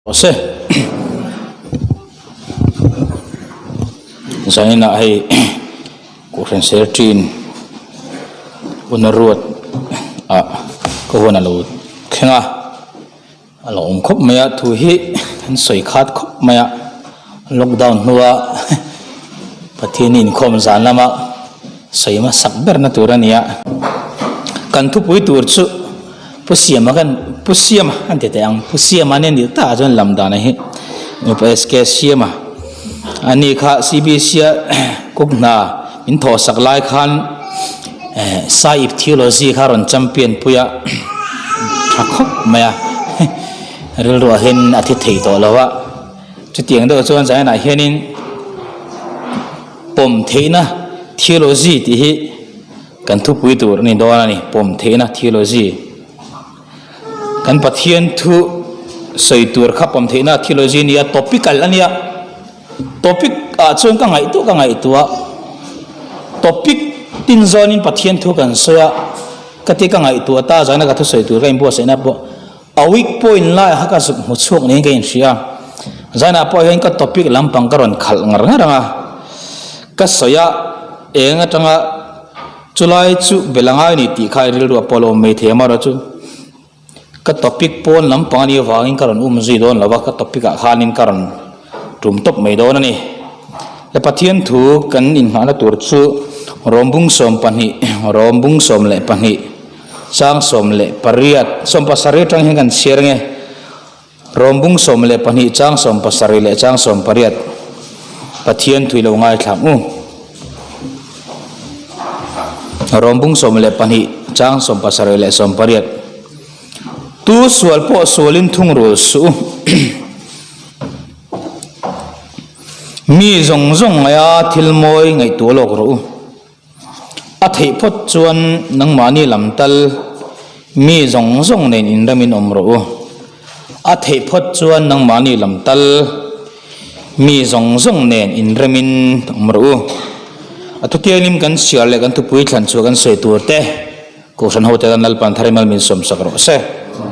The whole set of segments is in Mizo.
Rawh se. Zaninah hei Kohhran Serṭin una ruat ah ka huan a lo thleng a, a lo awm khawp mai a, thu hi an sawi khat khawp mai a, lockdown hnua Pathian inkhawm zan lama sawi hmasak berna tur a ni a, kan thupui tur chu. Pu Siama kan Pu Siama an ti teh ang Pu Siama nen nih takah chuan lam dan a hi Upa SK Siama ani kha CBC a cook hna min thawh sak lai khan eh Saiip Theology kha rawn champion pui a tha khawp mai a rilruah hian a thi thei tawh lo a chutiang deuh chuan zainah hianin pawm theihna Theology tih hi. Kan thupui tur a ni dawn a ni, pawm theihna theology. Kan Pathian thu sawi tur kha pawm theihna theology a ni a, topical a nia. Topic ah chuan ka ngaihtuah ka ngaihtuah topic tin zawnin Pathian thu kan sawi a, ka ti ka ngaihtuah ta zana ka thusawi tur ka inbuatsaihna pawh a weak point lai kha ka zuk hmu chhuak niin ka inhria. Zanah pawh hian ka topic lampang ka rawn khalh ngar ngar ang a, ka sawi a. Eng atanga chulai chu bel angai ni tih kha i rilru a pawh lo awm mai thei a, amaherawhchu ka topic pawn lampang anih avangin ka rawn um zui dawn lo va, ka topic ah khanin ka rawn tum tawp mai dawn a ni. Le Pathian thu kan inhnahna tur chu Rawmbung 12, Rawmbung 12, chang 18, 17 atang hian kan chhiar nge. Rawmbung 12 chang 17 leh chang 18 Pathian thui lo ngaithla ang u. Rawmbung 12 chang 17 leh 18 Tu sual pawh sualin thungrul suh u. Mi zawng zawng ngaia thil mawi ngaihtuah lawk rawh u. A theih phawt chuan nangmahni lam tal mi zawng zawng nen inremin awm rawh u. A theih phawt chuan nangmahni lam tal mi zawng zawng nen inremin awm rawh u. A thutianglim kan chhiar leh kan thupui thlan chhuah kan sawi tur te Kohhran hote tan Lalpa'n thar imal min sawmsak rawh se.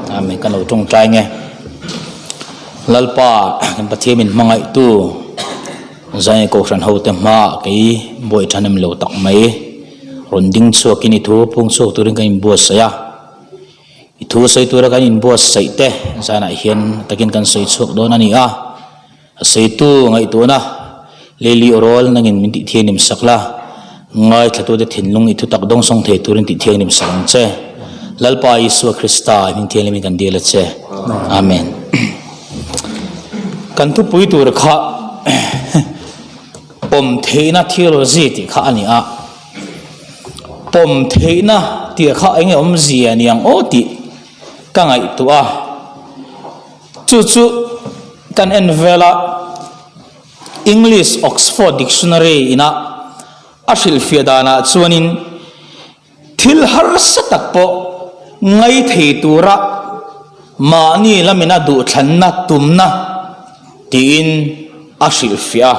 Amen. Kan lo tawngtai nge. Lalpa kan Pathian min hmangaihtu Zai Kohhran hote hmaah kei buai thanem lo tak mai rawn ding chhuakin i thu pung chhuak turin kan inbuatsaih a. I thu sawi tura kan inbuatsaih te zanah hian takin kan sawi chhuak dawn a ni a. A sawitu ngaihtuahna Lily Awrawl nangin min tih thianglim sak la, ngaithlatute thinlung i thutak dawngsawng thei turin tih thianglim sak ang che. Lalpa Isua Krista i hming thianghlimin kan dil a che. Amen. Kan thupui tur kha pawm theihna theology tih kha a ni a. Pawm theihna tih kha eng nge awmzia niang aw tih ka ngaihtuah a. Chu chu kan en vel a, English Oxford Dictionary ina a hrilhfiah danah chuanin thil harsa tak pawh ngaithei tura mahni lamina duhthlanna tumna tiin a hrilhfiah a.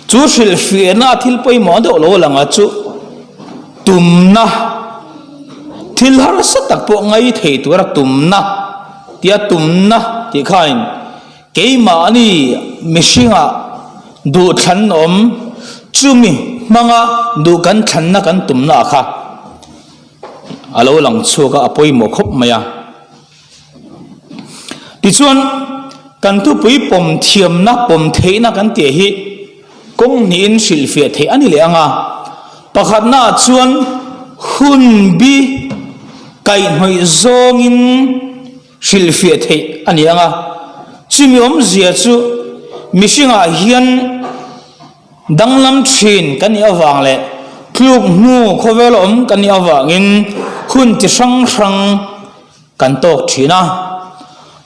Chu hrilhfiahna thil pawimawh deuh lo lang a chu tumna, thil harsa tak pawh ngaithei tura tumna tia tumna tih khain keimahni mihringa duhthlan awm chumi hmanga duh kan thlanna kan tumna kha a lo lang chhuak a, a pawimawh khawp mai a. Tichuan, kan thupui pawm thiamna, pawm theihna kan tih hi kawng hnihin hrilhfiah theih a ni leh ang a. Pakhatnaah chuan hun bi kaihhnawih zawngin hrilhfiah theih a ni ang a. Chumi awmzia chu mihringah hian Danglam thin kan nih avang leh tluk hnu khawvel awm kan nih avangin hun chi hrang hrang kan tawk thin a.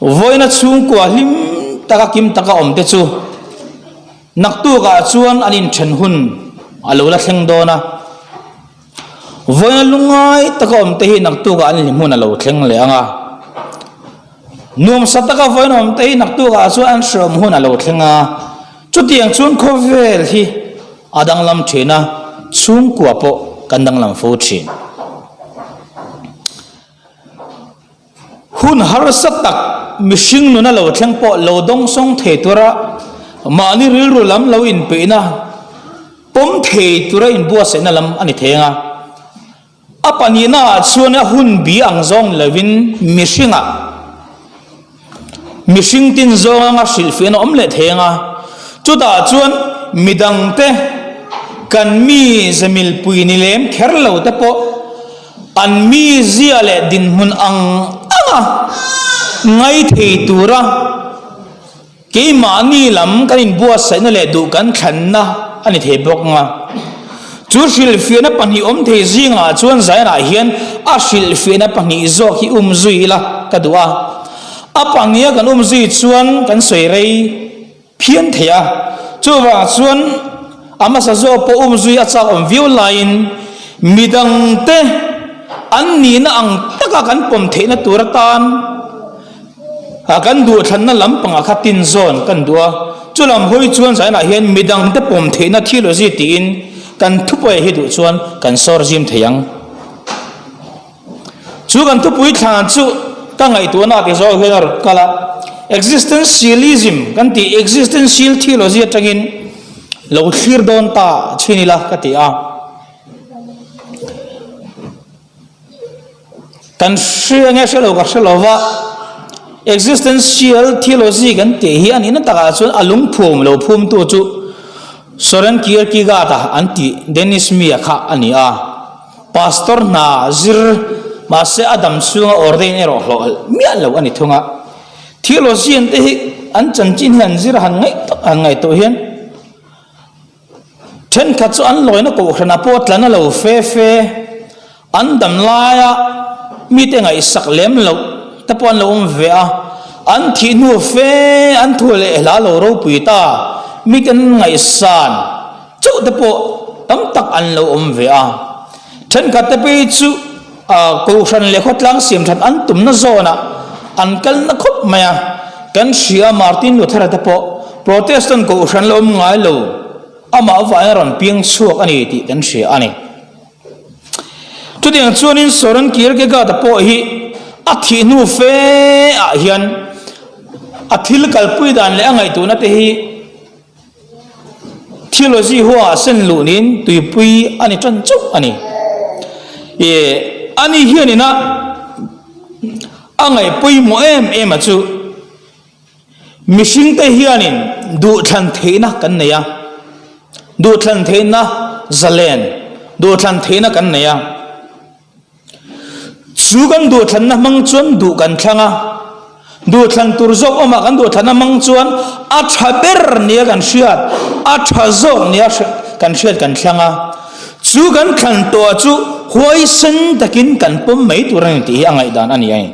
Vawiina chhungkua hlim taka kim taka awm te chu naktukah chuan an inthen hun a lo la thleng dawn a. Vawiina lungngai taka awm te hi naktukah an hlim hun a lo thleng leh ang a. Nuamsa taka vawiina awm te hi naktukah chuan an hreawm hun a lo thleng a. Chutiang chuan khawvel hi a danglam thin a, chhungkua pawh kan danglam fo thin. Hun harsa tak. mihring nuna lo thleng pawh lo dawngsawng thei tura mahni rilru lam lo inpeihna pawm thei tura inbuatsaihna lam a ni thei ang a. A pahnihnaah chuan a hun bi ang zawng ni lovin mihringah mihring tin zawng anga hrilhfiahna awm leh thei ang a, chutah chuan midangte kan mi zemilpui ni lem kher lo te pawh an mizia leh dinhmun ang anga ngai thei tura Keimahni lam kan inbuatsaihna leh duh kan thlanna a ni thei bawk ang a. Chu hrilhfiahna pahnih awm thei zingah chuan Zion-ah hian a hrilhfiahna pahnih zawk hi um zui ila ka duh a. A pahniha kan um zui chuan kan sawi rei phian thei a. Chuvang chuan a hmasa zawk pawh um zui a chak awm viau laiin midangte an nihna ang taka kan pawm theihna tur atan A kan duhthlanna lampangah kha tin zawn kan duh a, chu lam hawi chuan zainah hian midangte pawm theihna theology tiin kan thupui hi duh chuan kan sawr zim thei ang. Chu kan thupui thlan chu ka ngaihtuahna ti zawk hian a rawn kal a, existentialism kan tih existential theology atangin lo thlir dawn ta chhin ila ka ti a. Kan hria nge hre lo ka hre lo va, Existential theology kan tih hi a nihna takah chuan a lungphum lo phumtu chu Soren Kierkegaard-a an tih Danish mi-a kha a ni a. Pastor hna zir mahse a dam chhunga ordain erawh hlawh miah lo a ni thung a. Theologian te hi an chanchin hi an zir han ngaihtuah hian Thenkhat chu an lawina kohhranah pawh tlan a lo fe fe, an dam laia mite ngaihsak lem loh te pawh an lo awm ve a, an thih hnu fe an thu leh hla lo ropui ta, mite an ngaihsan chauh te pawh tam tak an lo awm ve a. Thenkhat te phei chu kohhran leh khawtlang siam that an tumna zawnah an kalna khawp mai a, kan hria Martin Luther-a te pawh Protestant kohhran la awm ngai lo, amah avangin a rawn piang chhuak a ni tih kan hria a ni. Chutiang chuanin Soren Kierkegaard-a pawh hi a thih hnu fe ah hian a thil kalpui dan leh a ngaihtuahna te hi Theology huangah sen luh niin tuipui a ni tan chauh a ni. Ih, ani hianin a a ngaih pawimawh em em a chu mihringte hianin duhthlan theihna kan nei a, duhthlan theihna zalen, duhthlan theihna kan nei a. Chu kan duhthlanna hmang chuan duh kan thlang a, duhthlan tur zawk awmah kan duhthlanna hmang chuan a tha ber nia kan hriat, a tha zawk nia kan hriat kan thlang a, chu kan thlan tawh chu huaisen takin kan pawm mai tur a ni tih hi a ngaihdan a ni a ni.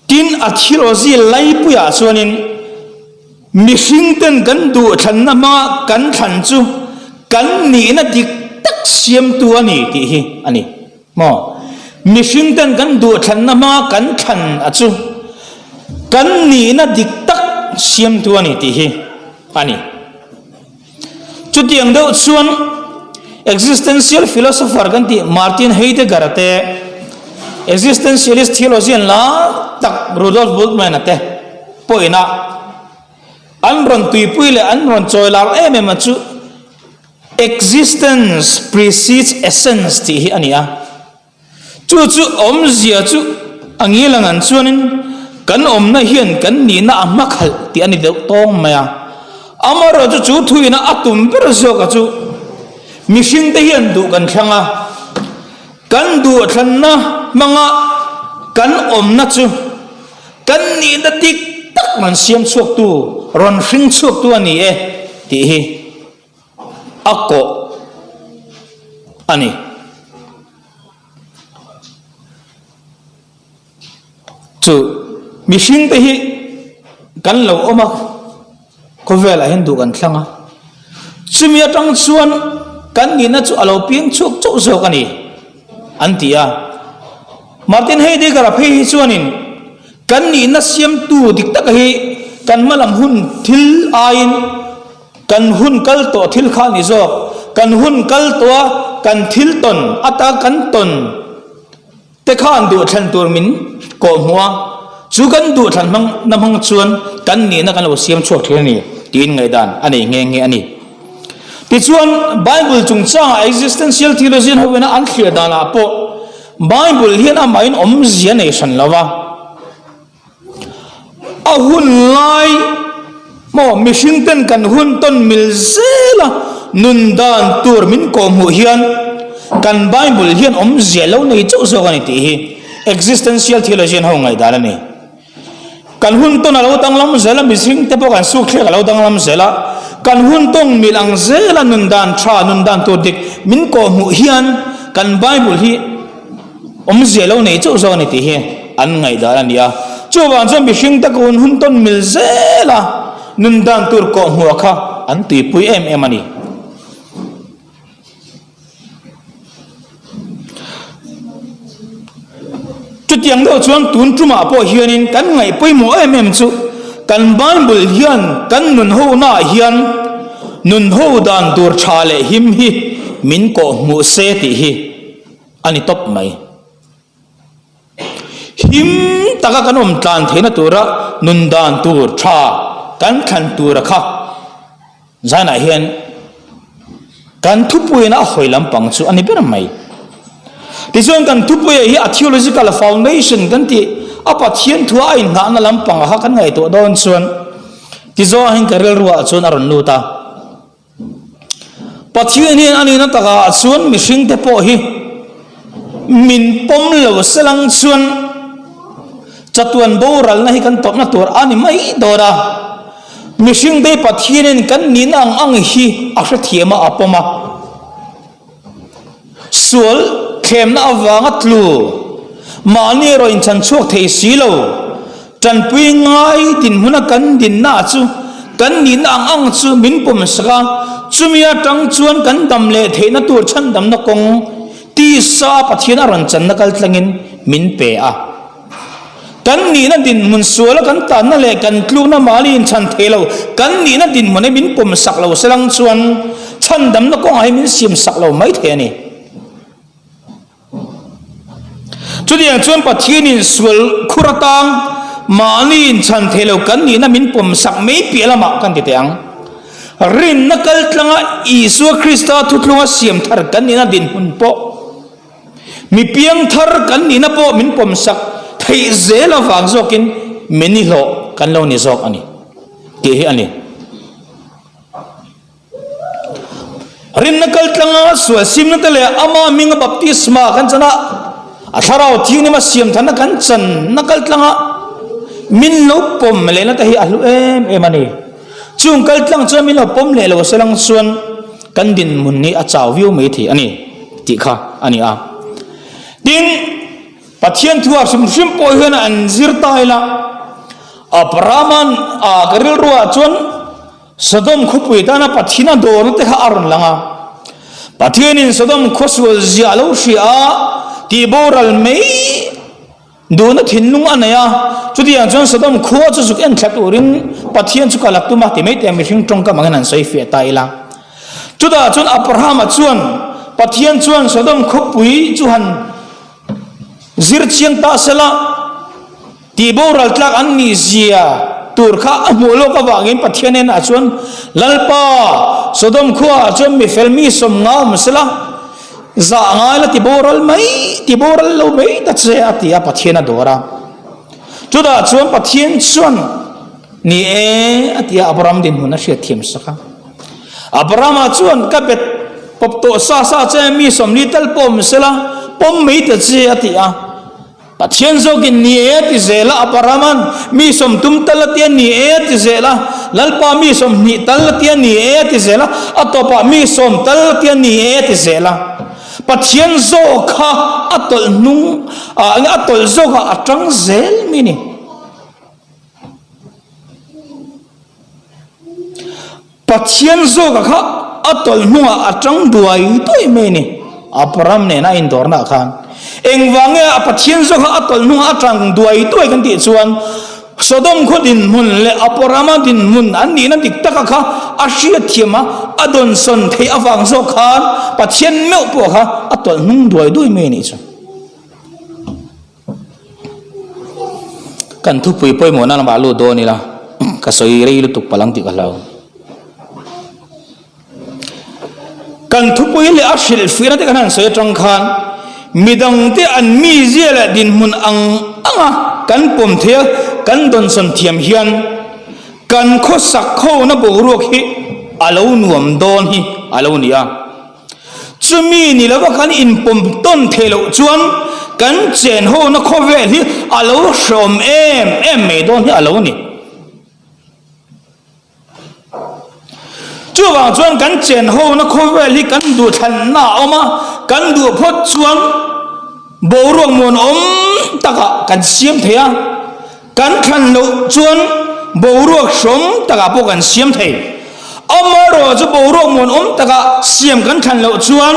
Tin, a theology laipuiah chuanin mihringten kan duhthlanna hmanga kan thlan chu kan nihna dik tak siamtu a ni tih hi a ni maw? Mihringten kan duhthlanna hmanga kan thlan a chu kan nihna dik tak siamtu a ni tih hi a ni. Chutiang deuh chuan existential philosopher kan tih Martin Heidegger-a te, existentialist theologian lar tak Rudolf Bultmann-a te pawhin a an rawn tuipui leh an rawn chawi lar em em a chu existence precedes essence tih hi a ni a. Chu chu awmzia chu a ngil ang an chuanin kan awmna hian kan nihna a hma khalh tih a ni deuh tawng mai a. Amaherawhchu chu thuina a tum ber zawka chu mihringte hian duh kan thlang a, kan duhthlanna hmanga kan awmna chu kan nihna dik tak rawn siam chhuaktu, rawn hring chhuaktu a ni e tih hi a kawh a ni. Chu mihring te hi kan lo awm a, khawvelah hian duh kan thlang a, chumi atang chuan kan nihna chu a lo piang chhuak chauh zawk a ni an ti a. Martin Heidegger-a phei hi chuanin kan nihna siamtu dik taka hi kan hma lam hun thil aiin, Kan hun kal tawh thil kha a ni zawk. Kan hun kal tawh a, kan thil tawn ata kan tawn te khan duhthlan tur min kawhhmuh a, chu kan duhthlan hmang na hmang chuan kan nihna kan lo siam chhuak thin a ni tiin ngaihdan a nei nghe nghe a ni. Tichuan, Bible chungchangah existential theologian hovina an thlir danah pawh Bible hian amahin awmzia nei hran lo va, A hun lai maw mihring ten kan hun tawn mil zel a, nun dan tur min kawhhmuh hian kan Bible hian awmzia lo nei chauh zawk a ni tih hi existential theologian ho ngaihdan a ni. Kan hun tawn a lo danglam zel a, mihring te pawh kan sukthlek a lo danglam zel a, kan hun tawn mil ang zel a nun dan tha, nun dan tur dik min kawhhmuh hian kan Bible hi Awmzia lo nei chauh zawk a ni tih hi an ngaihdan a ni a. Chuvang chuan mihring te kun hun tawn mil zel a, nun dan tur kawhhmuh kha an tuipui em em a ni. Chutiang deuh chuan tun tumah pawh hianin kan ngaih pawimawh em em chu kan Bible hian kan nun honaah hian nun ho dan tur tha leh him hi min kawhhmuh se tih hi a ni tawp mai. Him taka kan awm tlan theihna tura nun dan tur tha kan thlan tura kha zanah hian kan thupuiin a hawi lampang chu a ni ber mai. Tichuan kan thupuia hi a theological foundation kan tih a Pathian thua a inngahna lampang kha kan ngaihtuah dawn chuan tizuan hian ka rilruah chuan a rawn lut a. Pathian hian a nihna takah chuan mihringte pawh hi min pawm lo selang chuan chatuan boralna hi kan tawpna tur a ni mai dawn a. Mihringte Pathianin kan nihna ang ang hi a hrethiam a, a pawm a. Sual thlemna avanga tlu, mahni erawh inchhan chhuak thei si lo, tanpui ngai dinhmuna kan dinna chu kan nihna ang ang chu min pawmsak a, chumi atang chuan kan dam leh theihna tur chhandamna kawng tisa Pathian a rawn channa kaltlangin min pe a. Kan nihna dinhmun suala kan tanna leh kan tlukna mahni inchhan thei lo, kan nihna dinhmun hi min pawm sak lo selang chuan chhandamna kawngah hi min siam sak lo mai thei a ni. Chutiang chuan Pathianin sual khur atang mahni inchhan thei lo kan nihna min pawm sak mai piah lamah kan ti teh ang. Rinna kaltlanga Isua Krista thutlunga siam thar kan nihna dinhmun pawh Mi piangthar kan nihna pawh min pawmsak theih zel avang zawkin mi nihlawh kan lo ni zawk a ni tih hi a ni. Rinna kaltlanga sual simna te leh ama hminga baptisma kan chan a, a thlarau thianghlim a siamtharna kan channa kaltlanga min lo pawm lehna te hi a hlu em em a ni. Chung kaltlang chuan min lo pawm leh lo selang chuan Kan dinhmun hi a chau viau mai thei a ni tih kha a ni a. Tin, Pathian thu ah hrim hrim pawh hian an zir ta ila, Abrahama'n a ka rilruah chuan Sodom khawpui tana Pathian a dawrna te kha a rawn lang a. Pathianin Sodom khawsual zia a lo hria a, tihboral mai Duhna thinlung a nei a, chutiang chuan Sodom khua chu zuk en thla turin Pathian chu kal a tum a ti mai teh mihring tawngkam angin han sawi fiah ta ila. Chutah chuan Abrahama chuan Pathian chuan Sodom khawpui chu han zir chiang ta sela tih boral tlak an nih zia tur kha a hmuh lawk avangin Pathian enah chuan Lalpa Sodom khuaah chuan mifel mi sawm nga awm sela, Zah ngai la ti boral mai, ti boral lo mai ta che a ti a, Pathian a dawr a. Chutah chuan Pathian chuan ni e a ti a, Abraham dinhmun a hriat thiam sak a. Abrahama chuan ka bet pawp tawh sa sa che mi sawmli tal pawh awm sela, pawm mai ta che a ti a. Pathian zawkin ni e a ti zel a, Abrahama'n mi sawmtum tal a tia ni e a ti zel a, Lalpa mi sawmhnih tal a tia ni e a ti zel a, a tawpah mi sawm tal a tia ni e a ti zel a. Pathian zawk kha a tawlh hnung ah a tawlh zawkah a tang zel mi ni. Pathian zawka kha a tawlh hnungah a tang duai duai mai a ni. Abraham nena a indawrnaah khan engvang nge a Pathian zawk kha a tawlh hnungah a tang duai duai kan tih chuan. Sodom khaw dinhmun leh Aporama dinhmun an nihna dik taka kha a hriatthiam a, a dawnsawn theih avang zawk khan Pathian meuh pawh kha a tawlh hnung duai duai mai a nih chu. Kan thupui pawimawhna lamah lut dawn ila, ka sawi rei lutuk palh ang tih ka hlau. Kan thupui leh a hrilhfiahna te kan han sawi atang khan midangte an mizia leh dinhmun ang anga kan pawm theih a, kan dawnsawn thiam hian kan khawsak hona boruak hi a lo nuam dawn hi a lo ni a. Chumi ni lova kan inpawm tawn theih loh chuan kan chen hona khawvel hi a lo hreawm em em mai dawn hi a lo ni. Chuvang chuan kan chen hona khawvel hi kan duhthlanna a awm a, kan duh phawt chuan boruak muanawm takah kan siam thei a, kan thlan loh chuan boruak hrawm takah pawh kan siam thei. Amaherawh chu boruak muanawm takah siam kan thlan loh chuan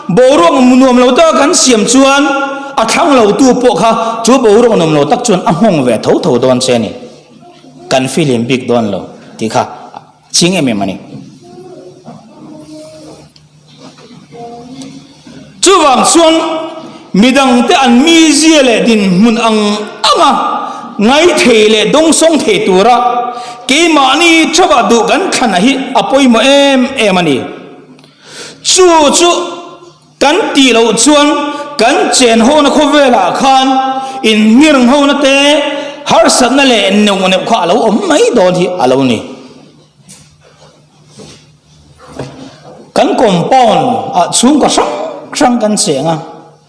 boruak nuam lo taka kan siam chuan a thlang lotu pawh kha chu boruak nuam lo tak chuan a nghawng ve tho tho dawn che a ni. Kan fihlim bik dawn lo tih kha ching em em a ni. Chuvang chuan midangte an mizia leh dinhmun ang anga ngaithei leh dawngsawng thei tura keimahni theuhah duh kan thlan hi a pawimawh em em a ni. Chu chu Kan tih loh chuan kan chen hona khawvelah khan inhmir nghona te, harsatna leh neuh neuh kha a lo awm mai dawn hi a lo ni. Kan compound ah chhungkaw hrang hrang kan cheng a,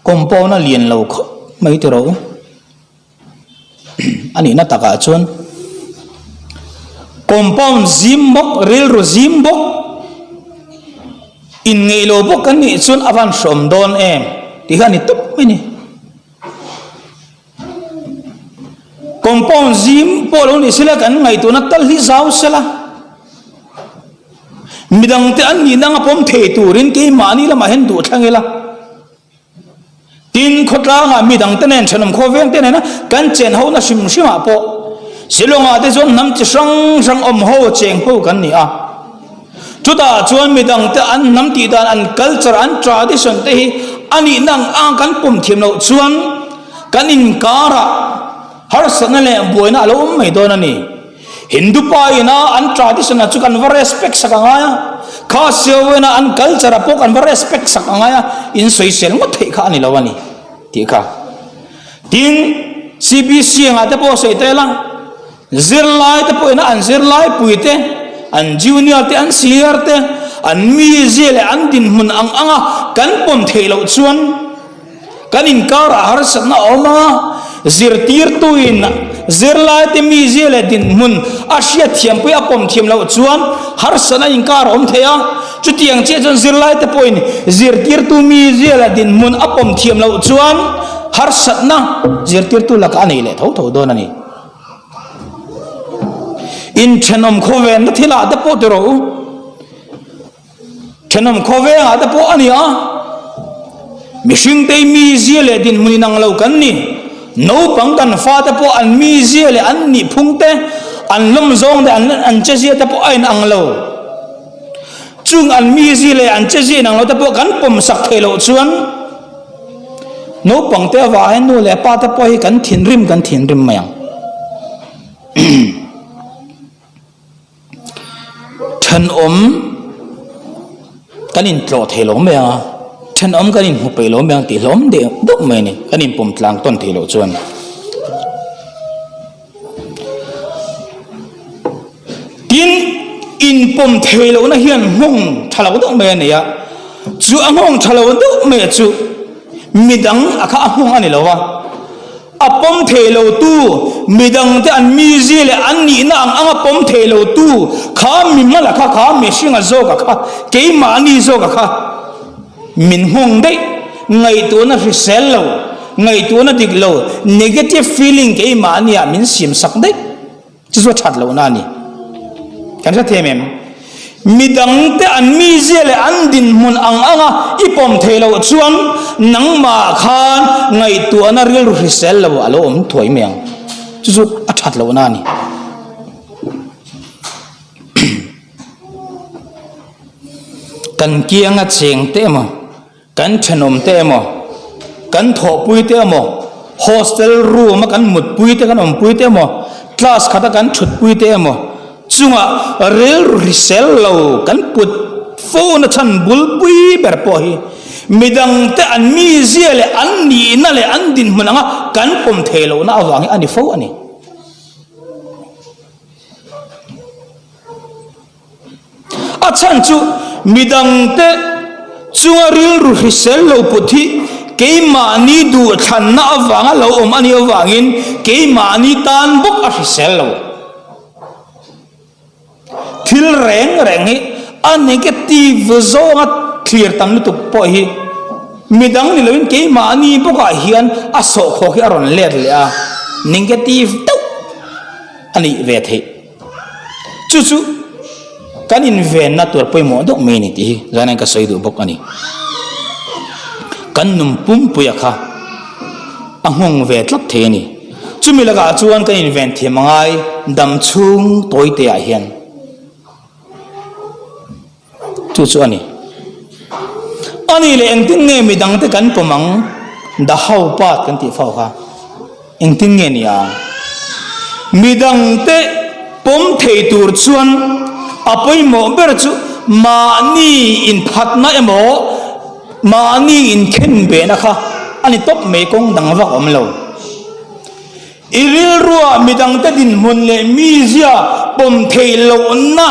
compound a lian lo khawp mai tiraw u. A nihna takah chuan compound zim bawk, rilru zim bawk, inngeih lo bawk kan nih chuan a van hrawm dawn em tih kha a ni tawp mai a ni. Compound zim pawh lo ni sela kan ngaihtuahna tal hi zau sela, midangte an nihna anga pawm thei turin keimahni lamah hian duh thlang ila. Tin, khawtlangah mi dangte nen, thenawm khawvengte nena kan chen hona hrim hrimah pawh Shillong-ah te chuan hnam chi hrang hrang awm ho, cheng ho kan ni a. Chutah chuan mi dangte an hnam tih dan, an culture, an tradition te hi a nihna ang ang kan pawm thiam loh chuan kan inkarah harsatna leh buaina a lo awm mai dawn a ni. Hindu pa ina an tradition ah chu kan va respect sak a ngai a, kha Siawen a an culture ah pawh kan va respect sak a ngai a, in sawisel ngawt theih kha a ni lo a ni tih kha. Tin, CBC angah te pawh sawi tel a, zirlai te pawh ina an zirlai pui te, an junior te, an senior te, an mizia leh an dinhmun ang anga kan pawm theih loh chuan, Kan inkarah harsatna a awm a, zirtirtuin zirlaite mizia leh dinhmun a hriatthiampui a pawm thiam loh chuan harsatna inkar a awm thei a. Chutiang chiah chuan zirlaite pawhin zirtirtu mizia leh dinhmun a pawm thiam loh chuan harsatna zirtirtu lakah a nei leh tho tho dawn a ni. Inthenawm khawvenna thilah te pawh ti rawh u. Thenawm khawvengah te pawh a ni a, mihringte hi mizia leh dinhmun inang lo kan ni. Naupang kan fate pawh an mizia leh an nihphung te, an lawm zawng leh an chezia te pawh a inang lo. Chung an mizia leh an chezia inang lo te pawh kan pawmsak theih loh chuan naupangte avang hian nu leh pa te pawh hi kan thinrim kan thinrim mai ang. Thenawm kan intlawh thei lo mai ang a, thenawm kan inhmu peih lo mai ang tih hlawm deuh deuh mai a ni, kan inpawm tlang tawn theih loh chuan. Tin, inpawm thei lohna hian nghawng tha lo deuh mai a nei a, chu a nghawng tha lo deuh mai a chu midang a kha a nghawng a ni lo va. A pawm thei lotu, midangte an mizia leh an nihna ang anga pawm thei lotu kha mi hmala kha, kha mihringa zawka kha, keimahni zawka kha min nghawng daih. Ngaihtuahna hrisel lo, ngaihtuahna dik lo, negative feeling keimahniah min siamsak daih. Chu chu a that lohna a ni. Kan hre thiam em? Midangte an mizia leh an dinhmun ang anga i pawm thei loh chuan nangmah khan ngaihtuahna rilru hrisel lo a lo awm thuai mai ang. Chu chu a that lohna a ni. Kan kianga cheng te emaw, kan thenawm te emaw, kan thawhpui te emaw, hostel room a kan mutpui te kan awmpui te emaw, class khata kan thutpui te emaw chungah rilru hrisel lo kan put fo na chhan bulpui ber pawh hi midangte an mizia leh an nihna leh an dinhmun anga kan pawm thei lohna avang hi a ni fo a ni. A chhan chu midangte chunga rilru hrisel lo put hi keimahni duhthlanna avanga lo awm a nih avangin keimahni tan bawk a hrisel lo. Thil reng reng hi a negative zawnga thlir tam lutuk pawh hi midang ni loin keimahni bawkah hian a sawhkhawk hi a rawn let leh a, negative deuh a nih ve theih. Chu chu kan invenna tur pawimawh deuh mai a ni tih hi zanain ka sawi duh bawk a ni. Kan nun pumpuia kha a nghawng ve tlat thei a ni. Chumi lakah chuan kan inven thiam a ngai dam chhung tawite ah hian. Chu chu a ni. A nih leh engtin nge midangte kan pawm ang? The how part kan tih fo kha engtin nge ni ang? Midangte pawm thei tur chuan a pawimawh ber chu mahni inphatna emaw mahni inkhenbehna kha a ni tawp mai kawng dang vak awm lo. I rilruah midangte dinhmun leh mizia pawm theih lohna,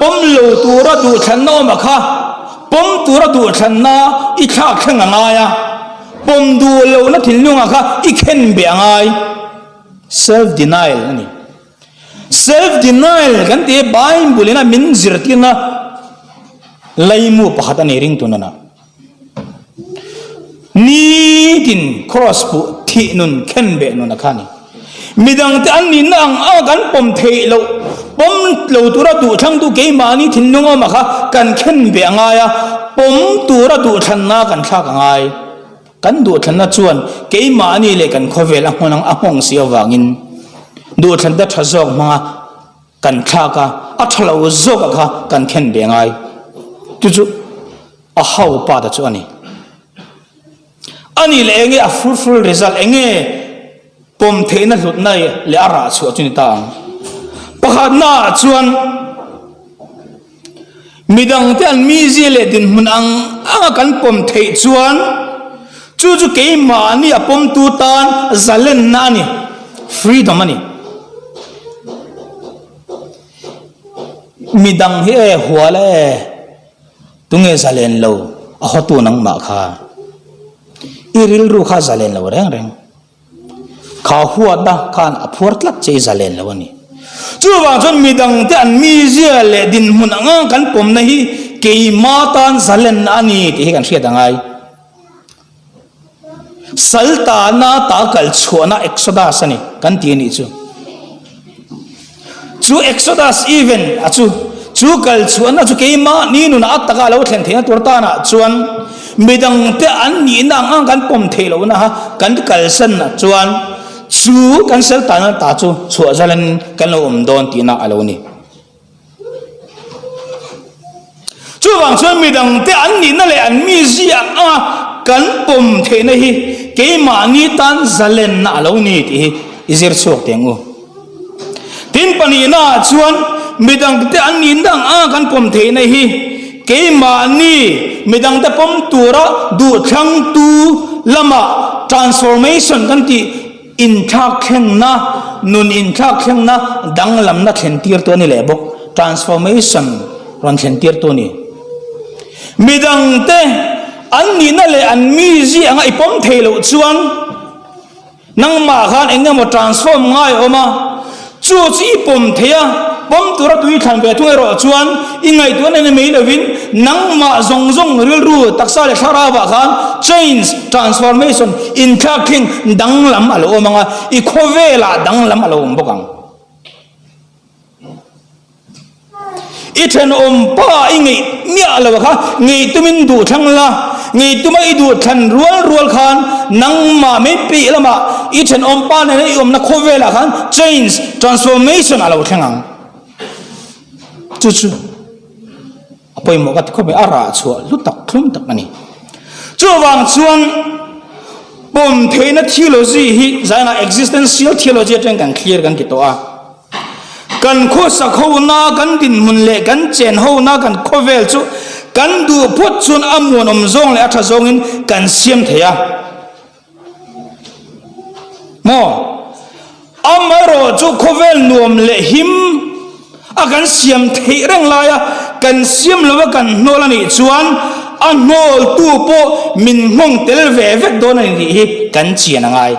pawm lo tura duhthlanna awm a kha, pawm tura duhthlanna i thlak thleng a ngai a, pawm duh lohna thinlungah kha i khen beh a ngai. Self denial a ni. Self denial kan tih hi Bible in a min zirtirna laimu pakhat a ni ringtu nunah. Nitin Kraws puh thih nun khen beh nun a kha a ni. Midangte an nihna ang anga kan pawm theih loh, pawm lo tura duhthlangtu keimahni thinlung awm a kha kan khen beh a ngai a, pawm tura duhthlanna kan thlak a ngai. Kan duhthlanna chuan keimahni leh kan khawvel a nghawng a nghawng si avangin duhthlanna tha zawk hmanga kan thlak a, a tha lo zawk a kha kan khen beh a ngai. Chu chu A hau pa ta chu a ni. A nih leh enge a fruitful result, enge pawm theihna hlutna leh a rah chhuah chu ni ta ang. Pakhatna ah chuan midangte an mizia leh dinhmun ang anga kan pawm theih chuan chu chu keimahni a pawmtu tan zalenna a ni, freedom a ni. Midang hi e hual e. Tunge zalen lo a hawtu nangmah kha? I rilru kha zalen lo reng reng. Kha huatna khan a phuar tlat che i zalen lo a ni. Chuvang chuan midangte an mizia leh dinhmun anga kan pawmna hi keima tan zalenna a ni tih hi kan hriat a ngai. Sal tana ta kal chhuahna Exodus a ni kan ti a nih chu. Chu Exodus event a chu chu kal chhuahna chu keimahni nunah a taka lo thlen theihna tur tanah chuan midangte an nihna ang ang kan pawm theih lohna kha kan kalsan ah chuan chu kan sal tana ta chu chhuah zalin kan lo awm dawn tihna a lo ni. Chuvang chuan midangte an nihna leh an mizia ang anga kan pawm theihna hi keimahni tan zalenna a lo ni tih hi i zir chhuak teh ang u. Tin pahnihnaah chuan midangte an nihna ang anga kan pawm theihna hi keimahni midangte pawm tura duhthlangtu lama transformation kan tih Inthlakthlengna, nun inthlakthlengna danglamna thlentirtu a ni leh bawk. Transformation rawn thlentirtu a ni. Midangte an nihna leh an mizia anga i pawm thei loh chuan nangmah khan eng emaw transform ngai a awm a, Chu chu i pawm thei a, pawm tura tui thlan ve thung erawh chuan i ngaihtuahna ni mai lovin nangmah zawng zawng rilru, taksa leh thlarauah khan change, transformation, inthlak thleng danglam a lo awm ang a, i khawvelah danglam a lo awm bawk ang. I thenawm pa i ngeih miah lo kha ngei tumin duh thlang la, ngei tuma i duh thlan rual rual khan nangmah mai peih lamah i thenawmpa nena i awmna khawvelah khan change, transformation a lo thleng ang. Chu chu a pawimawh ka ti khawp mai, a rah chhuah hlu tak thlum tak a ni. Chuvang chuan pawm theihna theology hi zainah existential theology atangin kan clear kan ti tawh a. Kan khawsak hona, kan dinhmun leh kan chen hona kan khawvel chu kan duh phawt chuan a muanawm zawng leh a tha zawngin kan siam thei a. Maw? Amaherawh chu khawvel nuam leh him a kan siam theih reng laia kan siam lova kan hnawl a nih chuan a hnawltu pawh min nghawng tel ve vek dawn a ni tih hi kan chian a ngai.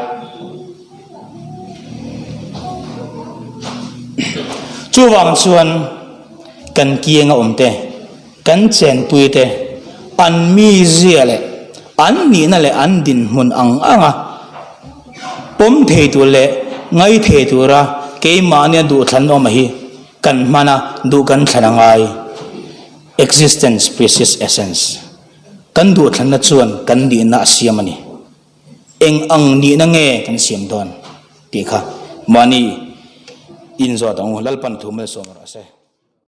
Chuvang chuan kan kianga awm te, kan chenpui te, an mizia leh an nihna leh an dinhmun ang anga pawm thei tur leh ngai thei tura keimahnia duhthlan awm hi kan hman a, duh kan thlan a ngai. Existence precedes essence. Kan duhthlanna chuan kan nihna a siam a ni. Eng ang nihna nge kan siam dawn tih kha mahni inzawt ang u. Lalpan thu malsawm rawh se.